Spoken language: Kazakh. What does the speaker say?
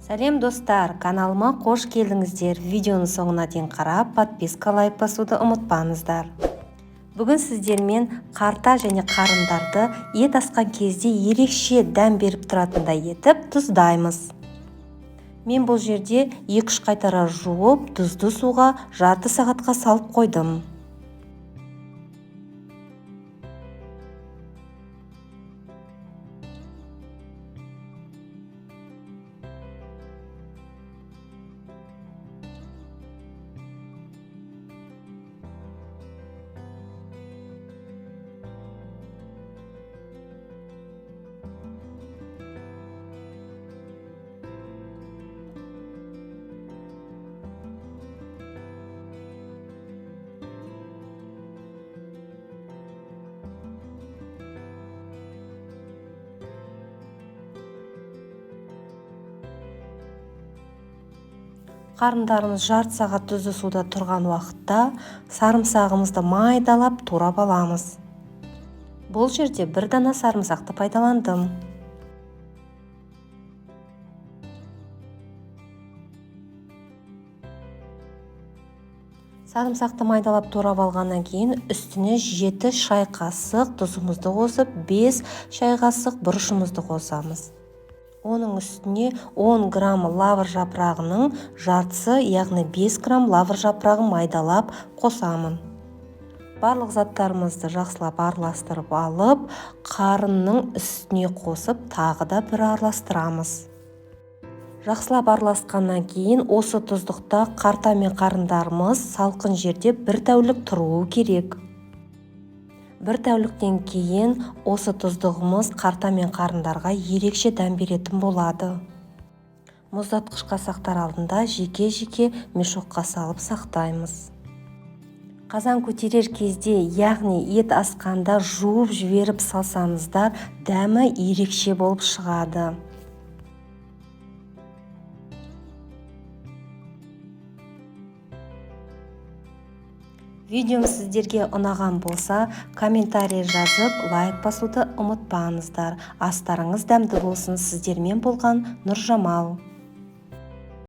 Сәлем, достар! Каналыма қош келдіңіздер. Видеоның соңына дейін қарап, подписка, лайк басуды ұмытпаңыздар. Бүгін сіздермен қарта және қарындарды ет асқан кезде ерекше дәм беріп тұратындай етіп тұздаймыз. Мен бұл жерде 2-3 қайтара жуып, тұзды суға жарты сағатқа салып қойдым. Қарындарымыз жарты сағат тұзды суда тұрған уақытта сарымсағымызды майдалап турап аламыз. Бұл жерде бір дана сарымсақты пайдаландым. Сарымсақты майдалап турап алғаннан кейін үстіне 7 шай қасық тұзымызды қосып, 5 шай қасық бұрышымызды қосамыз. Оның үстіне 10 грамм лавр жапырағының жартысы, яғни 5 грамм лавр жапырағын майдалап қосамын. Барлық заттарымызды жақсылап араластырып алып, қарынның үстіне қосып тағы да бір араластырамыз. Жақсылап араласқаннан кейін осы тұздықта қарта мен қарындарымыз салқын жерде бір тәулік тұруы керек. Бір тәуліктен кейін осы тұздығымыз қарта мен қарындарға ерекше дәм беретін болады. Мұздатқышқа сақтар алдында жеке-жеке мешокқа салып сақтаймыз. Қазан көтерер кезде, яғни ет асқанда жуып жіберіп салсаңыздар, дәмі ерекше болып шығады. Видеом сіздерге ұнаған болса, комментарий жазып, лайк басуды ұмытпаңыздар. Астарыңыз дәмді болсын. Сіздермен болған Нұржамал.